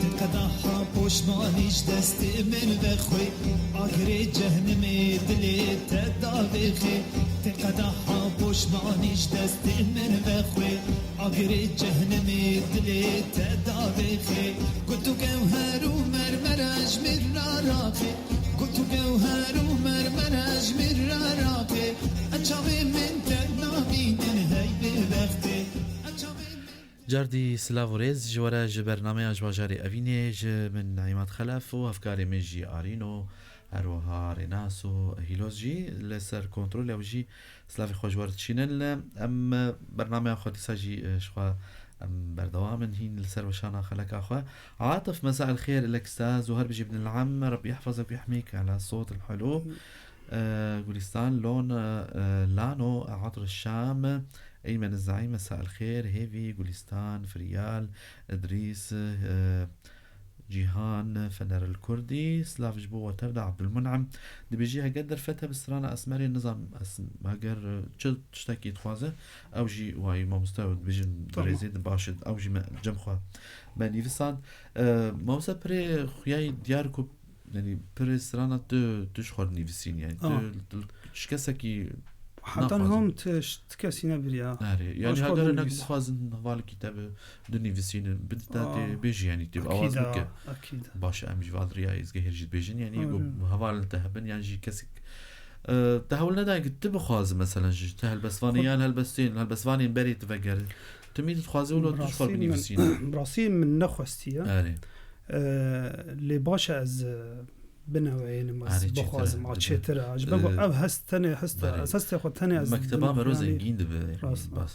Ti qedaha poşmanî ji destê min vexwe, agirê cehnimê dilê te davêxê. Ti qedaha poşmanî ji destê min vexwe, agirê cehnimê dilê te davêxê. Got û gewher û mermere ji min re raxê. Got û gewher û mermere ji min re raxê. E çavê min te namînin hey bêbextê. E çavê min Cardî silav û rêz ji we re ji bernameya ji bajarê Evînê, ji min Naimat Xelef û hevkarê min jî Arîno, her wiha Rênas û Hîloz jî li ser kontrol ew jî silavê xwe ji we re dişînin. Em bernameya xwe dîsa jî, e, ji xwe em berdewam in hîn li ser weşana xeleka xwe. Atif, mesa el xêr, Leksta, Zuher bijî bin el-am, Rebbi yehfazek û yehmîk, ala sot el-helu. E, Gulistan, Lon, e, Lano, Atir Şam, Eymen Zaî, mesa el xêr, Hêvî, Gulistan, Firyal, Idrîs, e, Cîhan, Fener el Kurdî, silav ji bo we tev de Abdulmun'im. Dibêjî, heger derfet hebe strana Esmerê, nizam, es-, heger, e, çi tiştekî dixwaze, ew jî wayî mamoste ew dibêjin, Tamam. Rêzê de baş e, ew jî me cem xwe me nivîsan. E, mamoste pirê xuyayî diyar ku, yanî pirê strana tu, tu ji xwe dinivîsîn, yanî tu, Ah. tu ji kesekî Heta naxwazin. Niha min ti, ti kesî nebiriya. Erê, yanî Ew ji xwe heger hinek dinivîs. Bixwazin hevalekî te bi, dinivîsînin, bidî te tê Ah. Bêjî, yanî tê bi awaz Ekîda, bike. Ekîda. Baş e, em ji van riya êzgehêr jî dibêjin, yanî Aynen. Ku hevalên te hebin, yan jî kesik, e, te hewl nedan ku tu bixwazi, meselen, ji te helbestvanê Xwe- yan helbestên, helbestvanên berê tu vegerin. Tu mî dixwazi wilo tu ji xwe Bi rastî min, binivîsîn. Bi rastî min nexwestiye. Erê. E, lê baş e ez, e, bineweyînim, ez Arê, çêtir e, bixwazim, a dibe. Çêtir e. Ji ber ku Ee, ev hest tenê hest e, belê. Ez hestê xwe tenê ez Mekteba me ro yanî zengîn dibe, yanî, rast, bas.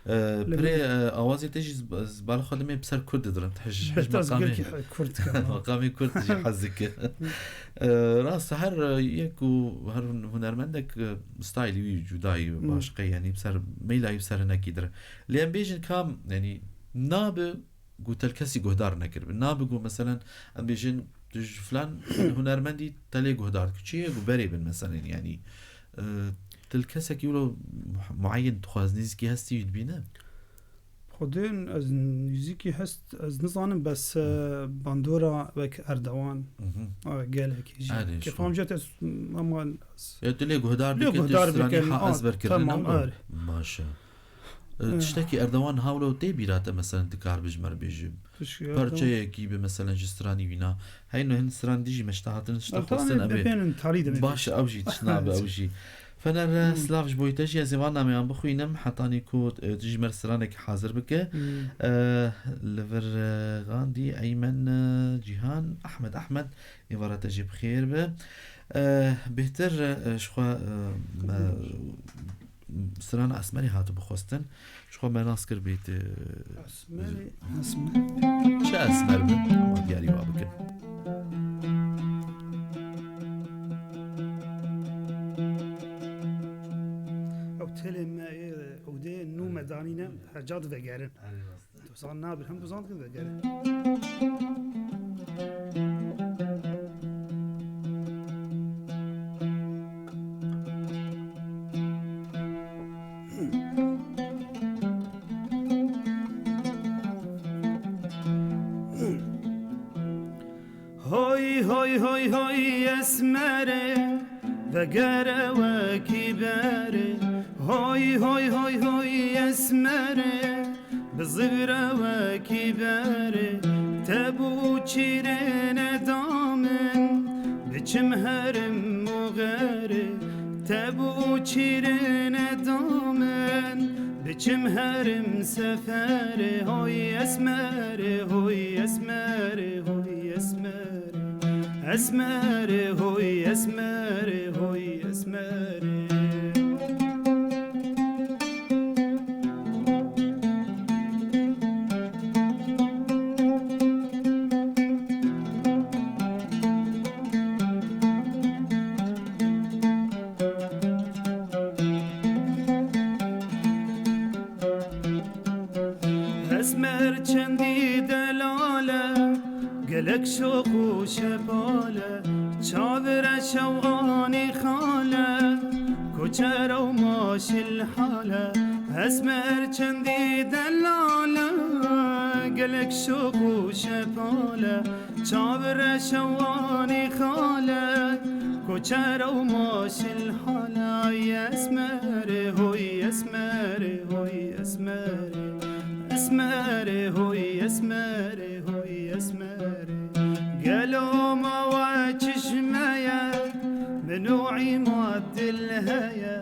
Ee, lê pirê, min e, awazê te jî z-, z bala xwe limê bi ser Kurd didirin. Te ji, ji Bêhtir ez meqamê, girkî he-, Kurd dikim, ha. Meqamê Kurd jî hez dike. Ee, rast, her, e, yek û her hun-, hunermendek, e, stylê wî cudayî, Hmm. başqe, yanî bi ser, meyla wî bi ser hinekî dir e. Lê em bêjin kam, yanî nabe ku te li kesî guhdar nekiribe. Nabe ku, meselen, em bêjin, tu ji filan hunermendî te lê guhdar dike. Çi ye ku berê bin, meselen, yanî, e, tu li kesekî wilo mu-, mueyen dixwaz nêzîkî hestî wî dibîne? Xwedên ez nêzîkî hest, ez nizanim, bes, e, bandora wek Erdewan, Mhm. e, gelekî jî. Erê, Kêfam jî ez, ama ez Ya tu lê guhdar lê dike, tu guhdar stranî bikin, ha, a, ez berkirine temam, nabim. Erê. Baş e. E, Eh. Tiştekî Erdewan hawlo tê bîra te, meselen, dikar bi ji me re bêjî. Tiştekî Erdewan. Parçeyekî bi, meselen, ji stranî wîna. Heyno hin stran dijî me ji te hatin, ji te Erdewan xwestin, em ê bê. Bênin tarî de me Baş, bêjî. Ew jî tişna be, ew jî. Fener, Hmm. silav ji bo te jî, ez ê van namê wan bixwînim, hetanî ku, e, tu ji me re stranek hazir bike. Hmm. E, li vir, e, Gandî, Eymen, e, Cîhan, Ahmed, Ahmed, êvara te jî bi xêr be. E, bêhtir, e, ji xwe, e, me, Strana Esmerê hatibû xwestin. Ji xwe me nas kir bêt, e, Esmerê, Esmer. Çi Esmer bin? Em diyarî wa bikin. Ew telê me ê, ew dê nû me danîne, heca divegerin. Erê, rast e. Tu zan nabir, hem tu zan dikin vegere. Hoy, hoy, hoy, hoy, Esmerê, vegere wekî berê. Hoy, hoy, hoy, hoy, Esmerê, bi zivre wekî berê. Te bû çîrê neda min, biçim herim û xerê. Te bû çîrê neda min, biçim herim seferê. Hoy Esmerê, hoy Esmerê, hoy Esmerê. Esmerê, hoy Esmerê, hoy Esmerê. Esmer çendî delal e, gelek şoq û şepal e, çavi re şew anî xal e, koçer û maşil hal e. Esmer çendî delal e, gelek şoq û şepal e, çavi re şew anî xal e, koçer û maşil hal e. Ay Esmerê, hoy Esmerê, hoy Esmerê. Esmerê, hoy Esmerê, hoy Esmerê. Gelo ma we çişme ye, min û îmad dil heye.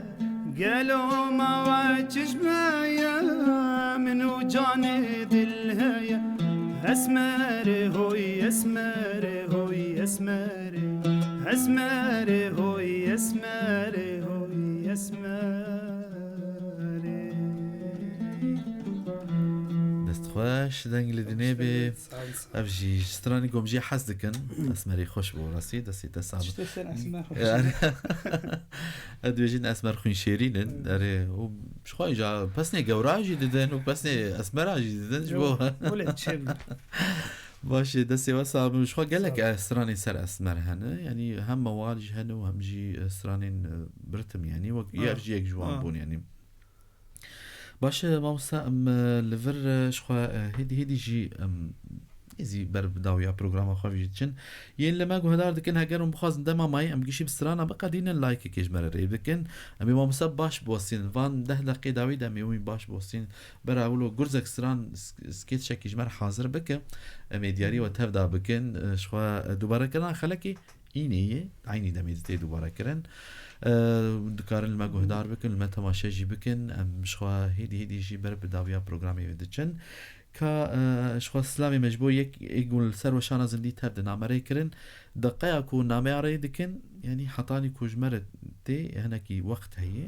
Gelo ma we çişme ye, min û canê dil heye. Esmerê, hoy Esmerê, hoy Esmerê. Esmerê, hoy Esmerê, hoy Esmerê. Dest xweş, deng li dinê bê. Sağ ol, sağ ol. Ev jî ji stranî ku em jê hez dikin. Esmerê xweş bû, rastî, destê te sax be. Çi ser Esmer xweş Yani, e. Ez dibêjin Esmer xwîn şêrîn in. Hmm. Erê, û ji xwe jî pesnê gewra jî didin û pesnê Esmera jî didin ji bo. Yo, olê çi bû? Baş e, destê we sax bin. Ji xwe gelek, Sağ ol. e, stranên ser Esmer hene. Yanî hem mewal jî hene û hem jî, e, stranên, e, bi ritim, yanî wek Ha. ev jî yek ji wan Ha. bûn, yanî. Baş e, mamosta, em, e, li vir, e, ji xwe, e, hêdî, hêdî jî, em, êzî ber bi dawiya programa xwe jî diçin. Yên li me guhdar dikin, heger hûn bixwazin dema mayî em gişî bi strana biqedînin, likeekê ji me re rê bikin. Em ê mamosta baş bosîn. Van deh deqê dawî de em ê wî baş bosîn. Bera wilo gurzek stran s-, sketchekî ji me re hazir bike. Em ê diyarî we tevda bikin. E, ji xwe, e, dubarekirina xelekê Înê ye, eynî demê de tê dubare kirin. E, dikarin li me guhdar bikin, li me temaşe jî bikin. Em ji xwe hêdî hêdî jî ber bi dawiya programê ve diçin. Ka, e, ji xwe silavê me ji bo yek ê ku li ser weşana zindî tev dinamerê kirin, deqeya ku nameya rê dikin, yanî hetanî ku ji me re tê, hinekî wext heye.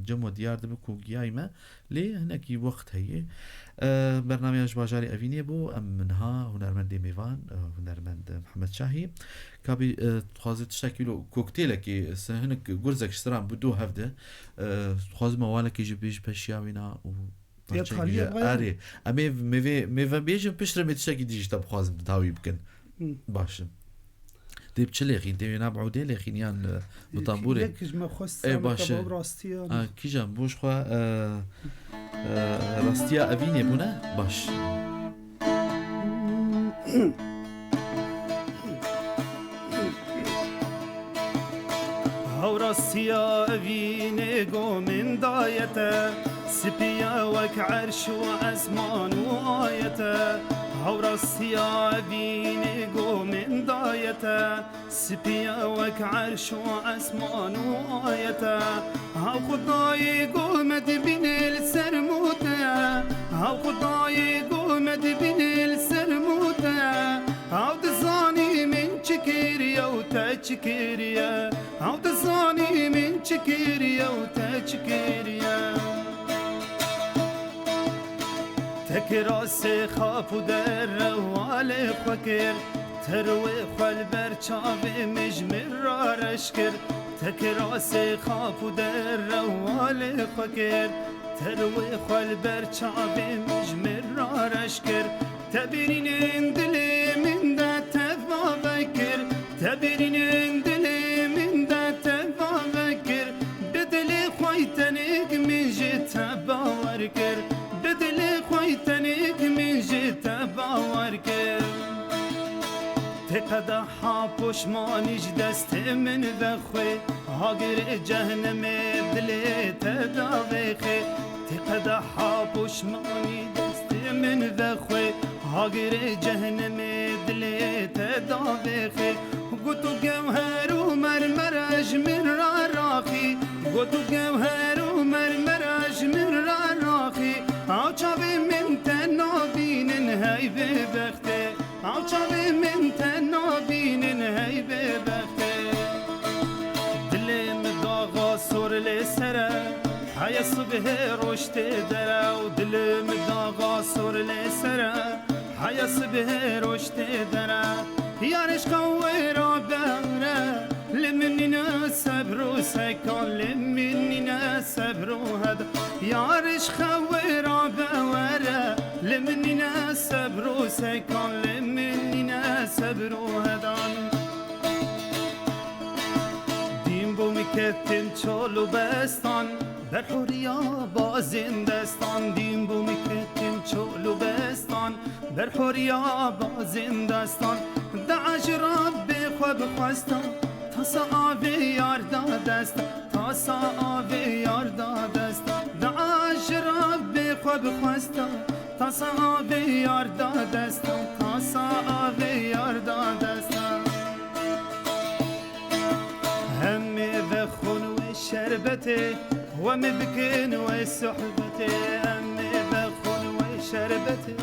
Cem we diyar dibe ku giyayî me, lê hinekî wext heye. E, bernameya ji bajarê Evînê bû, em niha hunermendê mêvan, e, hunermend Mihemed Şahî. Ka bî, e, dixwaze tiştekî lo koktêlekê, se hinek gurzek ji siran bi dû hev de, e, dixwazim me walekê jî bêj peşiya wîna û Ya parçeyekî karî jî. Erê, em ê mêvê, mêve bêjin, piştre me tiştekî dî jî te bixwazim dawî bikin. Hı. Baş e. Tê bi çi lêxîn? Tê wê nab ewdê lêxîn yan, e, bi Yek, tanbûrê? Yek ji me xwest Ê, baş e. Ew rastiya. Ha, kîjan bo ji xwe, e, e, rastiya Evînê bûne? Baş. Hewrastiya Evînê go min daye te, sipî ye wek erş û esman û ayete. Hewrastiya Evînê go min daye te, sipî ye wek erş û esman û ayete. Hew Xwedayê go me dibîne li ser mû te, hew Xwedayê go me dibîne li ser mû te. Hew dizanî min çi kiriye û te çi kiriye. Hew dizanî min çi kiriye û te çi kiriye. Te kirasê xap û derewalê xwe kir, te rûyê xwe li ber çavê min ji min re reş kir. Te kirasê xap û derewalê xwe kir, te rûyê xwe li ber çavê min ji min re reş kir. Te birînên dilê min de teva vekir, te birînên dilê min de teva vekir. Bi dilê xwe tenik min ji te bawer kir, bi dilê xwe tenik min ji te bawer kir. Tê qedeha poşmanî ji destê min vexwe, hagirê cehnemê dilê te davêxê. Tê qedeha poşmanî destê min vexwe, hagirê cehnemê dilê te davêxê. Got û gewher û mermer ji min re raxî, got û gewher û mermer ji min re raxî. Ew çavê min te nabînin hey bêbextê. Ew çavê min te nabînin hey bêbextê. Dilê min daxa sor lê sere, heye sibhê roj tê dere û dilê min daxa sor lê sere, heye sibhê roj tê dere. Yar eşqa wê re bere, li min nîne sebr û sekan, li min nîne sebr û heda. Yar eşqa wê re bere, li min nîne sebr û sekan, li min nîne sebr û hedan. Dîn bû min ketin çol û bestan, ber huriya bazên destan. Dîn bû min ketin çol û bestan, ber huriya bazên destan. Dua ji Rabbê xwe bixwesta, tasa avê yar da dest, tasa avê yar da dest. Dua ji Rabbê xwe bixwesta, tasa avê yar da dest, tasa avê yar da dest. Em ê vexwin wê şerbetê, em ê bikin wê sohbetê. Em ê vexwin wê şerbetê,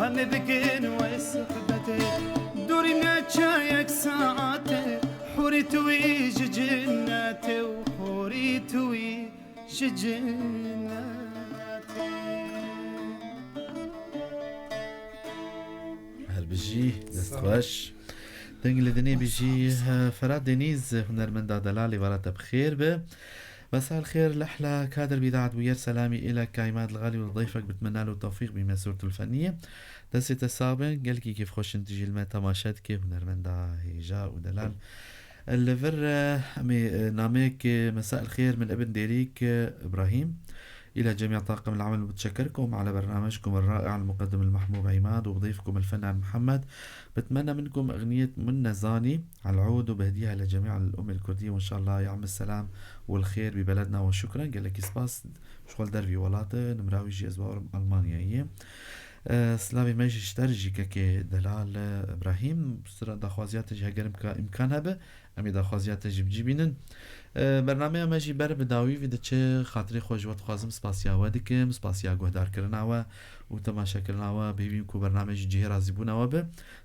em ê bikin wê sohbetê. Dûrî me çayek saetê, hûrî tu wî ji cinnetê û hûrî tu wî ji cinnetê. Her bijî, dest Sağ ol. Xweş. Deng li dinê bijî, Sağ ol. Ferhat Denîz, hunermenda delalê, vala te bi xêr be. Mesel xêr, lehla kadir bî daet bûyer selamî êla kaymat li xalî û dayfek bitmena lo tewfîq bî me sûretul fenniye. Destê te sax be, gelkî kêfxweş in tu jî li me temaşe dike, hunermenda hêja û delal. Li vir, e, em ê, e, nameyek, e, Mesel xêr min ibn Dêrîk, e, Îbrahîm. إلى جميع طاقم العمل، متشكركم على برنامجكم الرائع المقدم المحبوب عماد وبضيفكم الفنان محمد. بتمنى منكم أغنية من نزاني على العود وبهديها لجميع الأمة الكردية، وإن شاء الله يعم السلام والخير ببلدنا. وشكرا، gelekî spas. Ji xwe li dervî welatê, nimra wî jî ez bawerim Almanyayê ye. E, silavê me jî ji te re jî kekê delal, e, Îbrahîm, sira daxwaziya te jî heger imka-, îmkan hebe, em ê daxwaziya te jî bi cî bînin. E, bernameya me jî ber bi dawî vî diçe. Xatirê xwe ji we dixwazim, spasiya we dikim, spasiya guhdarkirina we û temaşekirina we. Bi hêvî ku bername jî cihê razîbûna we be.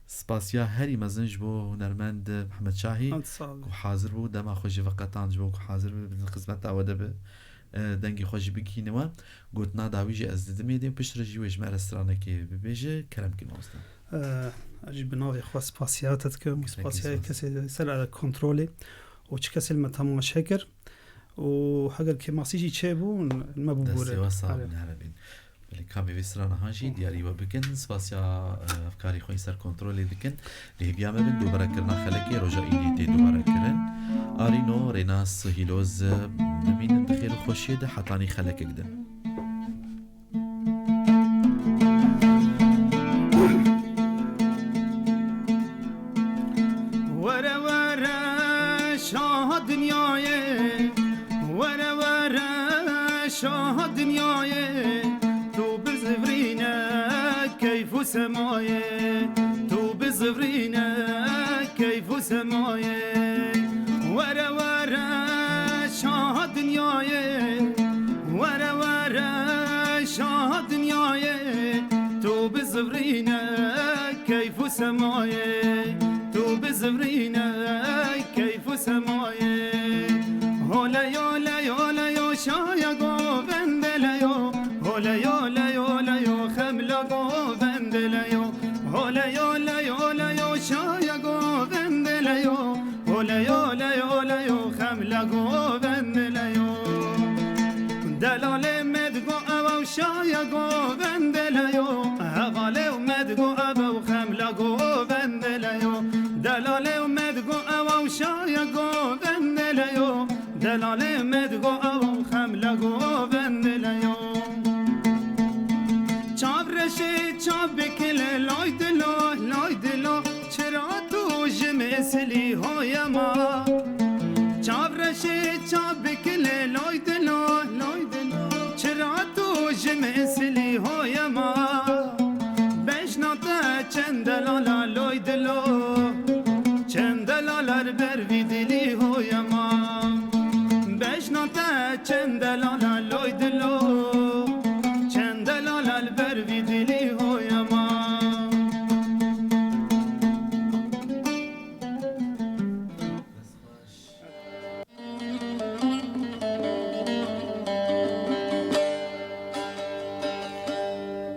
Spasiya herî mezin ji bo hunermend Mihemed Şahî Hadi sağ ol. ku hazir bû, dema xwe jî veqetand ji bo ku hazir be, bi xizmeta we de be. E, dengê xwe jî bigihîne we. Gotina dawî jî ez didimê dê, piştre jî wê ji me re stranekê bibêje. Kerem kî mamoste. E, ez jî bi navê xwe spasiya te dikim û Gelekî spasiya spas. kesê ser kontrolê û çi kesê li me temaşe kir û heger kêmasî jî çêbû, me bû Destê gore. we sax Erê. bin, herebîn. Belê, kamê vê strana han jî diyarî we bikin. Spasiya, e, hevkarê xwe yî ser kontrolê dikin. Li hêviya me bin, dubare kirina xelekê roja înê tê dubare kirin. Arîno, Rênas, Hîloz, e, bimînin di xêr û xweşiyê de hetanî xelekek din. Were were şaha dinyayê, were were şaha dinyayê, tu bizivrîne keyf û semayê, tu bizivrîne keyf û semayê. Were were şaha dinyayê, were were şaha dinyayê, tu bizivrîne keyf û semayê, tu bizivrîne keyf û semayê. Holeyo, leyo, leyo, şaya govendeleyo. Holeyo, leyo, leyo, xemla govendeleyo. Holeyo, leyo, leyo, şaya govendeleyo. Holeyo, leyo, leyo, xemla govendeleyo. Delalê me digo ew ew şaya govendeleyo. Hevalê me digo ew ew xemla govendeleyo. Delalê me digo ew ew şaya govendeleyo. Delalê me digo ew xemla govendeleyo. Çav reşê çav bikile lay dilo, lay dilo. Çira tu ji misilî hoye ma. Çav reşê çav bikile lay dilo, lay dilo. Çira tu ji misilî hoye ma. Beşna te çend delala loy dilo. Çend delala li ber vî dilî hoye ma. Beşna te çend delala loy dilo. Çend delala li ber vî dilî hoye ma.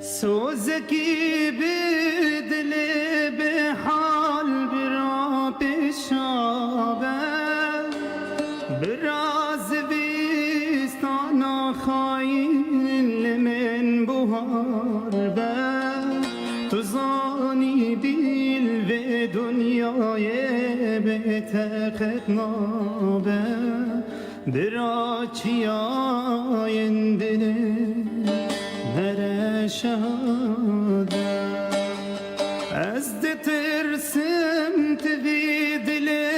Sozekî bi dilê bi hal bira pêşa be. Bira zivistana xayîn li min buhar be. Tu zanî dîl vê dinyayê bê te qet nabe. Bira çiyayên dilê mere şehade. Ez ditirsim tu vî dilê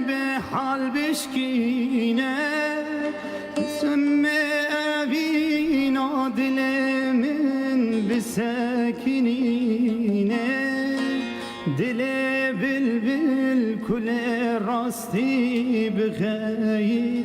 bi hal bişkîne. Simê evîna dilê min bisekinîne. Dilê bilbil kulê rastî bixeyî.